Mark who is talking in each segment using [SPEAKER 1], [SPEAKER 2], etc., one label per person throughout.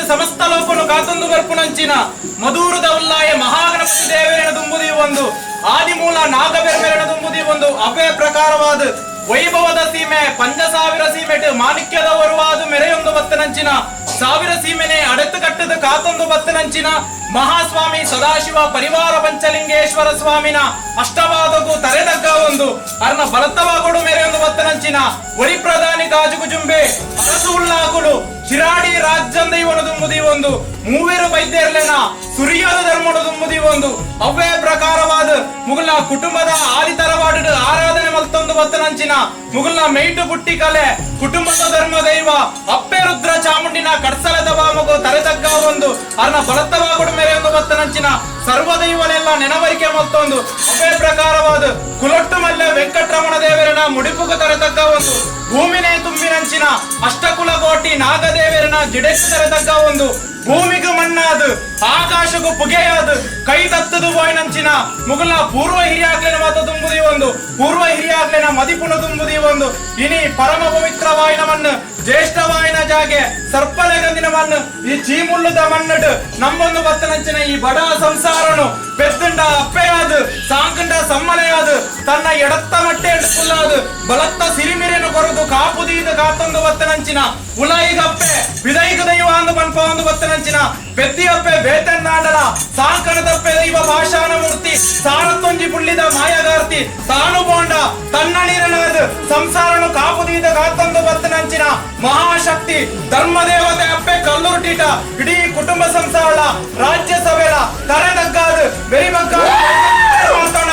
[SPEAKER 1] ಸಮಸ್ತ ಲೋಕನು ಕಾತೊಂದು ಬರ್ಪುನಂಚಿನ ಮಧೂರುದ ಉಲ್ಲಾಯ ಮಹಾಗಣಪತಿ ದೇವರನ ದುಂಬುದಿ ಒಂದು ಆದಿಮೂಲ ನಾಗಬೆರ್ಮೆರನ ದುಂಬುದಿ ಒಂದು ಅವೇ ಪ್ರಕಾರವಾದ ವೈಭವದ ಸೀಮೆ ಪಂಚಸಾವಿರ ಸೀಮೆಟ್ ಮಾಣಿಕ್ಯದ ಒರುವಾದ ಮೆರೆಯೊಂದು ಬತ್ತನಂಚಿನ ಸಾವಿರ ಸೀಮೆನೆ ಅಡೆತು ಕಟ್ಟದ ಕಾತೊಂದು ಬತ್ತನಂಚಿನ ಮಹಾಸ್ವಾಮಿ ಸದಾಶಿವ ಪರಿವಾರ ಪಂಚಲಿಂಗೇಶ್ವರ ಸ್ವಾಮಿನ ಅಷ್ಟವಾದಗೂ ತರೆದಗ್ಗ ಒಂದು ಅರ್ನ ಬಲತ್ತವಾಗೊಡು ಮೇರೆಯೊಂದು ಬತ್ತನಂಚಿನ ಒರಿ ಪ್ರಧಾನಿ ಕಾಜುಗುಜುಂಬೆ ಅರಸು ಉಳ್ಳಾಕುಲು ಶಿರಾಡಿ ರಾಜ್ಯಂದ ಇವನು ದುಂಬುದಿ ಒಂದು ಮೂವೆರು ವೈದ್ಯರ್ಲೆನ ಸುರಿಯೋದ ಧರ್ಮಡು ದುಂಬುದಿ ಒಂದು ಅವ್ವೇ ಪ್ರಕಾರವಾದ ಮುಗುಲ್ನ ಕುಟುಂಬದ ಆದಿತರವಾಡು ಆರಾಧನೆ ಮಲ್ತೊಂದು ಬತ್ತನಂಚಿನ ಮುಗುಲ್ನ ಮೇಟು ಬುಟ್ಟಿ ಕಲೆ ಕುಟುಂಬದ ಧರ್ಮ ದೈವ ಅಪ್ಪೆ ರುದ್ರ ಚಾಮುಂಡಿನ ಕಡ್ಸಲದ ಬಾಮಗು ತರೆತಗ್ಗ ಒಂದು ಅರ್ನ ಬಲತ್ತವಾಗುಡು ಮೇರೆಯೊಂದು ಬತ್ತನಂಚಿನ ಸರ್ವದೈವನೆಲ್ಲ ನೆನವರಿಕೆ ಮಲ್ತೊಂದು ಅವೇ ಪ್ರಕಾರವಾದ ಕುಲೊಟ್ಟು ಮಲ್ಲೆ ವೆಂಕಟರಮಣ ದೇವರನ ಮುಡಿಪುಗು ತರೆತಗ್ಗ ಒಂದು ಭೂಮಿನೇ ತುಂಬಿನಂಚಿನ ಅಷ್ಟಕುಲ ಕೋಟಿ ನಾಗದೇವರನ ಜಿಡೆಕ್ಕು ತರೆತಗ್ಗ ಒಂದು ಭೂಮಿಗೂ ಮಣ್ಣಾದು ಆಕಾಶಕ್ಕೂ ಪುಗೆಯಾದು ಕೈ ತತ್ತದು ಬಾಯ್ನಂಚಿನ ಮುಗುಲ ಪೂರ್ವ ಹಿರಿಯಾಗ್ಲಿನ ಮಾತ ತುಂಬುದಿ ಒಂದು ಪೂರ್ವ ಹಿರಿಯಾಗ್ಲಿನ ಮದಿಪುಣ ತುಂಬುದಿ ಒಂದು ಇನಿ ಪರಮ ಪವಿತ್ರವಾಯಿನ ಮಣ್ಣು ಜ್ಯೇಷ್ಠವಾಯಿನ ಜಾಗೆ ಸರ್ಪಲೆಗಂದಿನ ಮಣ್ಣು ಈ ಚೀಮುಳ್ಳುದ ಮಣ್ಣಡು ನಮ್ಮೊಂದು ಬತ್ತನಂಚಿನ ಈ ಬಡ ಸಂಸಾರನು ಪೆದ್ದುಂಡ ಅಪ್ಪೆಯಾದು ಸಾಂಕಂಡ ಸಮ್ಮಲೆಯಾದು ತನ್ನ ಎಡತ್ತ ಮಟ್ಟೆ ಕುಲ್ಲಾದು ಬಲತ್ತ ಸಿರಿಮಿರೆನು ಕೊರದು ಕಾಪುದೀದ ಕಾತೊಂದು ಬತ್ತನಂಚಿನ ಉಲಾಯಿಗಪ್ಪೆ ವಿದೈಗ ದೈವ ಅಂದು ಪನ್ಪ ಒಂದು ಬತ್ತನಂಚಿನ ಪೆದ್ದಿಯಪ್ಪೆ ಬೇತನ್ನಾಡಲ ಸಾಂಕಣದಪ್ಪೆ ದೈವ ಭಾಷಾನ ಮೂರ್ತಿ ಸಾರತ್ತೊಂಜಿ ಪುಳ್ಳಿದ ಮಾಯಗಾರ್ತಿ ತಾನು ಬೋಂಡ ತನ್ನ ನೀರನಾದ ಸಂಸಾರನು ಕಾಪುದೀದ ಕಾತೊಂದು ಬತ್ತನಂಚಿನ ಮಹಾಶಕ್ತಿ ಧರ್ಮದೇವತೆ ಅಪ್ಪೆ ಕಲ್ಲುರ್ಟೀಟ ಇಡೀ ಕುಟುಂಬ ಸಂಸಾರ ರಾಜ್ಯಸಭೆಲ ತರೆದಗ್ಗಾದು ಬೆರಿಬಗ್ಗಾದು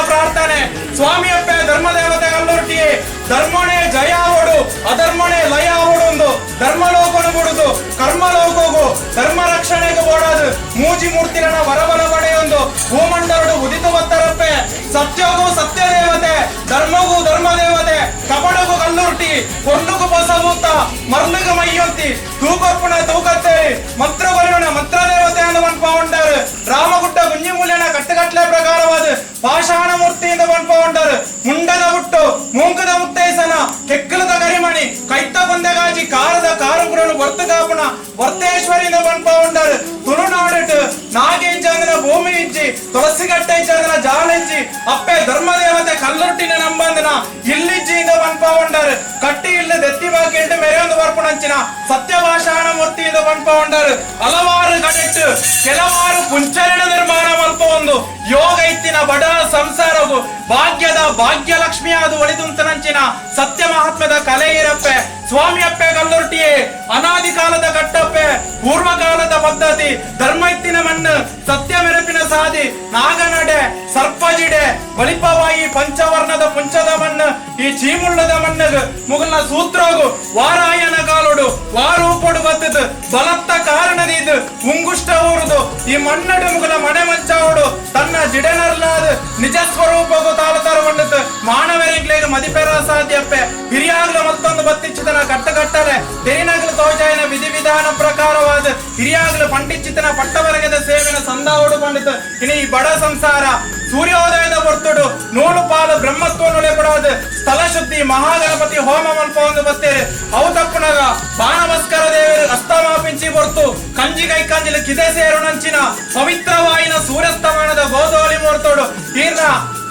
[SPEAKER 1] ಪ್ರಾರ್ಥನೆ. ಸ್ವಾಮಿ ಅಪ್ಪೆ ಧರ್ಮದೇವತೆ ಕಲ್ಲುರ್ಟಿಯೇ ಧರ್ಮಣೆ ಜಯ ಓಡು ಅಧರ್ಮಣೆ ಲಯ ಓಡೊಂದು ಧರ್ಮಲೋಕನು ಬಿಡುದು ಕರ್ಮಲೋಕಗು ಧರ್ಮ ರಕ್ಷಣೆಗೆ ಬೋಡಾದು ಮೂಜಿ ಮೂರ್ತಿರನ ವರಬಲ ಪಡೆಯೊಂದು ಭೂಮಂಡಲಡು ಉದಿತ ಬತ್ತರಪ್ಪೆ ಸತ್ಯಗೂ ಸತ್ಯದೇವತೆ ಧರ್ಮಗೂ ಧರ್ಮದೇವತೆ ಕಪಡಗು ಕಲ್ಲುರ್ಟಿ ಕೊಂಡುಗು ಬಸಭೂತ ಮರ್ಲುಗು ಮೈಯೊಂತಿ ತೂಕೊಪ್ಪುಣ ತೂಕತ್ತೇರಿ ಮಂತ್ರಗೊಲಿಯೋಣ ಮಂತ್ರದೇವತೆ ಅಂದು ಮನ್ಪ ಉಂಡಾರು ರಾಮಗುಡ್ಡ ಗುಂಜಿಮೂಲ್ಯನ ಕಟ್ಟುಕಟ್ಲೆ ಪ್ರಕಾರವಾದ ಪಾಷಾಣ ಮೂರ್ತಿಯಿಂದ ಮನ್ಪ ಉಂಡಾರು ಮುಂಡದ ಹುಟ್ಟು ಮೂಂಕದ ಮುತ್ತೈಸನ ಕೆಕ್ಕಲದ ಕರಿಮಣಿ ಕೈತ ಕೊಂದೆಗಾಜಿ ಕಾರದ ಕಾರುಂಕುರನು ವರ್ತು ಕಾಪುಣ ವರ್ತೇಶ್ವರಿಯಿಂದ ಮನ್ಪ ಉಂಡಾರು ತುಳುನಾಡಿಟ್ಟು ನಾಗೇಂಚಂದನ ಭೂಮಿ ಇಜ್ಜಿ ತುಳಸಿ ಕಟ್ಟೆಂಚಂದನ ಜಾಲೆಂಜಿ ಅಪ್ಪೆ ಧರ್ಮದೇವತೆ ಕಲ್ಲುಟ್ಟಿನ ನಂಬಂದನ ಇಲ್ಲಿಜ್ಜಿಯಿಂದ ಮನ್ಪ ಉಂಡಾರು ಕಟ್ಟಿ ಇಲ್ಲ ದೆತ್ತಿ ಬಾಕಿ ಮೆರೆಯೊಂದು ಬರ್ಪುಣಂಚಿನ ಸತ್ಯಭಾಷಾಣ ಮೂರ್ತಿಯಿಂದ ಪನ್ಪ ಉಂಡಾರು ಹಲವಾರು ಕಡೆಟ್ಟು ಕೆಲವಾರು ಪುಂಚರಿನ ನಿರ್ಮಾಣ ಮಲ್ಪ ಒಂದು ಯೋಗ ಇತ್ತಿನ ಬಡ ಸಂಸಾರಗು ಭಾಗ್ಯದ ಭಾಗ್ಯಲಕ್ಷ್ಮಿಯಾದ ಒಳಿದುಂತನಂಚಿನ ಸತ್ಯ ಮಹಾತ್ಮದ ಕಲೆ ಇರಪ್ಪೆ ಸ್ವಾಮಿ ಅಪ್ಪೆ ಕಲ್ಲುರ್ಟಿಯೇ ಅನಾದಿ ಕಾಲದ ಕಟ್ಟಪ್ಪೆ ಪೂರ್ವಕಾಲದ ಪದ್ಧತಿ ಧರ್ಮ ಇತ್ತಿನ ಮಣ್ಣು ಸತ್ಯ ಮೆರಪಿನ ಸಾದಿ ನಾಗನಡೆ ಸರ್ಪಜಿಡೆ ಬಲಿಪವಾಯಿ ಪಂಚವರ್ಣದ ಪುಂಚದ ಮಣ್ಣು ಈ ಚೀಮುಳ್ಳದ ಮಣ್ಣು ಮುಗಲ್ನ ಸೂತ್ರಗು ವಾರಾಯನ ಕಾಲೋಡು ವಾರೂಪೊಡು ಬತ್ತದು ಬಲತ್ತ ಕಾರಣದೀದು ಉಂಗುಷ್ಟ ಊರುದು ಈ ಮಣ್ಣಡು ಮುಗಲ ಮನೆ ಮಂಚಾವಡು ತನ್ನ ಜಿಡನರ್ಲಾದ ನಿಜ ಸ್ವರೂಪಗು ತಾಳುತ್ತಾರ ಬಂಡತು ಮಾನವರಿಗ್ಲೇಗ ಮದಿಪೆರ ಸಾಧ್ಯಪ್ಪೆ ಹಿರಿಯಾಗ್ಲ ಮತ್ತೊಂದು ಬತ್ತಿಚ್ಚಿತನ ಕಟ್ಟಕಟ್ಟಲೆ ತೆರಿನಗಲು ತೋಜಾಯನ ವಿಧಿ ವಿಧಾನ ಪ್ರಕಾರವಾದ ಹಿರಿಯಾಗ್ಲು ಪಂಡಿಚಿತನ ಪಟ್ಟವರ್ಗದ ಸೇವೆನ ಸಂದಾವಡು ಪಂಡಿತ ಇನಿ ಈ ಬಡ ಸಂಸಾರ ಸೂರ್ಯೋದಯದ ಹೊರ್ತುಡು ನೂಲು ಪಾಲು ಬ್ರಹ್ಮತ್ವನುಲೆ ಕೊಡೋದು ಸ್ಥಳ ಶುದ್ಧಿ ಮಹಾಗಣಪತಿ ಹೋಮ ಮಲ್ಪ ಒಂದು ಬತ್ತೇರೆ ಅವು ತಪ್ಪುನಗ ಬಾಣಮಸ್ಕರ ದೇವರು ಅಸ್ತಮಾಪಿಂಚಿ ಹೊರ್ತು ಕಂಜಿ ಕೈಕಂಜಿಲು ಕಿದೆ ಸೇರುನಂಚಿನ ಪವಿತ್ರವಾಯಿನ ಸೂರ್ಯಸ್ತಮಾನದ ಗೋಧೋಳಿ ಮುಹೂರ್ತೋಡು ಈರ್ನ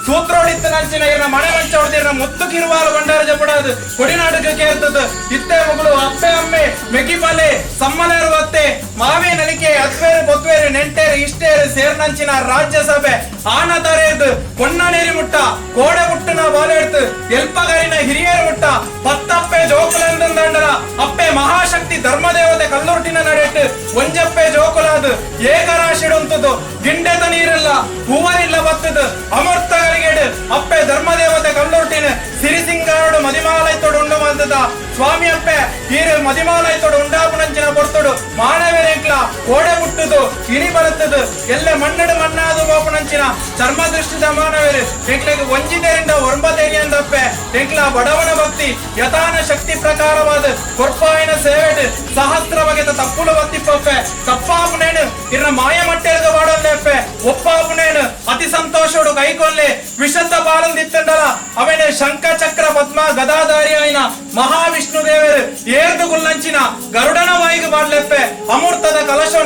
[SPEAKER 1] ಸೂತ್ರೋಡಿತ್ತ ನಂಚಿನ ಇರ್ನ ಮನೆ ಮಂಚ ಹೊಡೆದಿರ್ನ ಮುತ್ತು ಕಿರುವಾಲು ಬಂಡಾರ ಜಪಡಾದು ಕೊಡಿನಾಟಕ ಕೇರ್ತದ ಇತ್ತೆ ಮಗಳು ಅಪ್ಪೆ ಅಮ್ಮೆ ಮೆಗಿಪಲೆ ಸಮ್ಮಲೇರು ಅತ್ತೆ ಮಾವೇ ನಲಿಕೆ ಅತ್ವೇರು ಬೊತ್ವೇರು ನೆಂಟೇರು ಇಷ್ಟೇರು ಸೇರ್ನಂಚಿನ ರಾಜ್ಯಸಭೆ ಆನ ತರೇದು ಪೊನ್ನನೇರಿ ಮುಟ್ಟ ಕೋಡೆ ಮುಟ್ಟನ ಬಾಲೆಡ್ತು ಎಲ್ಪಗರಿನ ಹಿರಿಯರು ಮುಟ್ಟ ಪತ್ತಪ್ಪೆ ಜೋಕುಲಂದಂಡಲ ಅಪ್ಪೆ ಮಹಾಶಕ್ತಿ ಧರ್ಮದೇವತೆ ಕಲ್ಲುರ್ಟಿನ ನಡೆಟ್ಟು ಒಂಜಪ್ಪೆ ಜೋಕುಲಾದು ಏಕರಾಶಿಡುಂತದು ಗಿಂಡೆದ ನೀರಿಲ್ಲ ಹೂವರಿಲ್ಲ ಬತ್ತದು ಅಮೃತಗಳಿಗೆಡು ಅಪ್ಪೆ ಧರ್ಮದೇವತೆ ಕಲ್ಲುರ್ಟಿನ ಸಿರಿಸಿಂಗಾರಡು ಮದಿಮಾಲೈತೊಡು ಉಂಡು ಮಂತದ ಸ್ವಾಮಿ ಅಪ್ಪೆ ಈರು ಮದಿಮಾಲೈತೊಡು ಉಂಡಾಪುನಂಚಿನ ಪೊರ್ತುಡು ಮಾನವರೇಂಕ್ಲ ಕೋಡೆ ಮುಟ್ಟುದು ಇನಿ ಬರುತ್ತದು ಎಲ್ಲ ಮಣ್ಣಡು ಮಣ್ಣಾದು ಬೋಪುನಂಚಿನ ಚರ್ಮ ದೃಷ್ಟಿದ ಮಾನವರು ಎಂಕ್ಲೆಗ್ ಒಂಜಿದೆರಿಂದ ಒಂಬತೆರಿಯಂದಪ್ಪೆ ಎಂಕ್ಲ ಬಡವನ ಭಕ್ತಿ ಯಥಾನ ಶಕ್ತಿ ಪ್ರಕಾರವಾದ ಕೊರ್ಪಾಯಿನ ಸೇವೆಡ್ ಸಹಸ್ರ ಬಗೆದ ತಪ್ಪುಲು ಬತ್ತಿಪ್ಪಪ್ಪೆ ತಪ್ಪಾಪುನೇನು ಇರ್ನ ಮಾಯ ಮಟ್ಟೆಲ್ಗ ವಾಡಲ್ಲೆಪ್ಪೆ ಒಪ್ಪಾಪುನೇನು ಅತಿ ಸಂತೋಷೋಡು ಕೈಕೊಲ್ಲೆ ವಿಷತ್ತ ಬಾಲಂದಿತ್ತಂಡಲ ಅವೇನೆ ಶಂಖ ಚಕ್ರ ಪದ್ಮ ಗದಾಧಾರಿ ಆಯ್ನ ಮಹಾವಿಷ್ಣು ದೇವರು ಏರ್ದು ಗುಲ್ಲಂಚಿನ ಗರುಡನ ವಾಯಿಗೆ ಬಾಡ್ಲೆಪ್ಪೆ ಅಮೃತದ ಕಲಶೋನು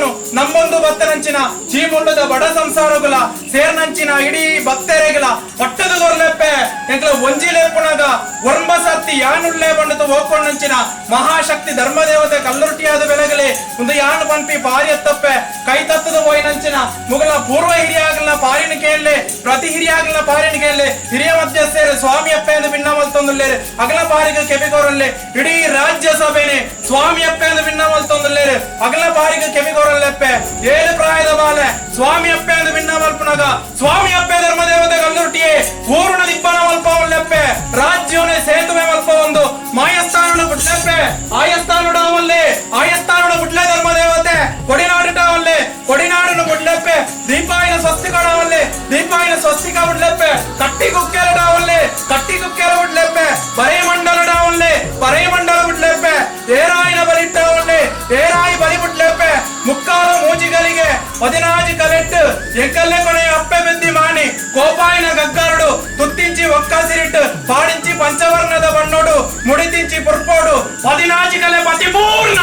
[SPEAKER 1] ಚೀಮುಂಡದ ಬಡ ಸಂಸಾರಗುಲ ಸೇರ್ನಂಚಿನ ಇಡೀ ಭಕ್ತರೆಗಲ ಪಟ್ಟದ ಗೊರ್ಲೆಪ್ಪೆ ಎಂಕ್ಲ ಒಂಜಿಲೆಪ್ಪುನಗ ಒರ್ಂಬ ಸರ್ತಿ ಯಾನುಳ್ಳೆ ಬಂಡತು ಓಕೊಂಡಂಚಿನ ಮಹಾಶಕ್ತಿ ಧರ್ಮದೇವತೆ ಕಲ್ಲುರ್ಟಿಯಾದ ಬೆಲಗಲೆ ಒಂದು ಯಾನು ಪನ್ಪಿ ಪಾರಿಯತ್ತಪ್ಪೆ ಕೈ ತತ್ತದ ಪೋಯಿನಂಚಿನ ಮುಗಲ ಪೂರ್ವ ಹಿರಿಯಾಗಲ್ನ ಪಾರಿನ ಕೇಳಲೆ ಪ್ರತಿ ಹಿರಿಯಾಗಲ್ನ ಪಾರಿನ ಕೇಳಲೆ ಹಿರಿಯ ಮಧ್ಯಸ್ಥರು ಸ್ವಾಮಿಯಪ್ಪೆ ಎಂದು ಭಿನ್ನಮಲ್ತೊಂದುಲ್ಲೇರು ಅಗಲ ಪಾರಿಗೆ ಕೆಬಿಗೋರಲ್ಲೆ ಇಡೀ ರಾಜ್ಯ ಸಭೆನೆ ಸ್ವಾಮಿಯಪ್ಪೆ ಎಂದು ಭಿನ್ನಮಲ್ತೊಂದುಲ್ಲೇರು ಅಗಲ ಪಾರಿಗೆ ಕೆಬಿಗೋರಲ್ಲೆಪ್ಪೆ ಏಳು ಪ್ರಾಯದ ಬಾಲೆ ಸ್ವಾಮಿಯಪ್ಪೆ ಎಂದು ಭಿನ್ನಮಲ್ಪುನಗ ಸ್ವಾಮಿಯಪ್ಪೆ ಧರ್ಮದೇವತೆ ಕಲ್ಲುರ್ಟಿಯೇ ಊರುನ ದಿಬ್ಬನ ಮಲ್ಪವಲ್ಲೆಪ್ಪೆ ರಾಜ್ಯವನೇ ಸೇತುವೆ ಮಲ್ಪ ಒಂದು ಮಾಯಸ್ಥಾನಡು ಬುಡ್ಲೆಪ್ಪೆ ಆಯಸ್ಥಾನುಡಾವಲ್ಲೆ ಆಯಸ್ಥಾನುಡು ಬುಡ್ಲೆ ಧರ್ಮದೇವತೆ ಕೊಡಿನಾಡುಟಾವಲ್ಲೆ ಕೊಡಿನಾಡನು ಬುಡ್ಲೆಪ್ಪೆ ದೀಪಾಯಿನ ಸ್ವಸ್ತಿಕಡಾವಲ್ಲೆ ದೀಪಾಯಿನ ಸ್ವಸ್ತಿಕ ಬುಡ್ಲೆಪ್ಪೆ ಕಟ್ಟಿ ಕುಕ್ಕೆಲಡಾವಲ್ಲೆ ಕಟ್ಟಿ ಕುಕ್ಕೆಲ ಬುಡ್ಲೆಪ್ಪೆ ಬರೇ ಮಂಡಲಡಾವಲ್ಲೆ ಬರೇ ಮಂಡಲ ಬುಡ್ಲೆಪ್ಪೆ ಏರಾಯಿನ ಬಲಿಟ್ಟಾವಲ್ಲೆ ಏರಾಯಿ ಬಲಿ ಬುಡ್ಲೆಪ್ಪೆ ಮುಕ್ಕಾಲು ಮೂಜಿಗಲಿಗೆ ಪದಿನಾಜಿ ಕಲೆಟ್ಟು ಎಂಕಲ್ಲೆ ಕೊನೆಯ ಅಪ್ಪೆ ಬೆದ್ದಿ ಮಾಣಿ ಕೋಪಾಯಿನ ಗಗ್ಗರಡು ತುತ್ತಿಂಚಿ ಒಕ್ಕಸಿರಿಟ್ಟು ಪಾడించి ಪಂಚವರ್ಣದ ಬಣ್ಣೋಡು ಮುಡಿತಿಂಚಿ ಪುರ್ಪೋಡು ಪದಿನಾಜಿ ಕಲೆ ಪತಿಪೂರ್ಣ.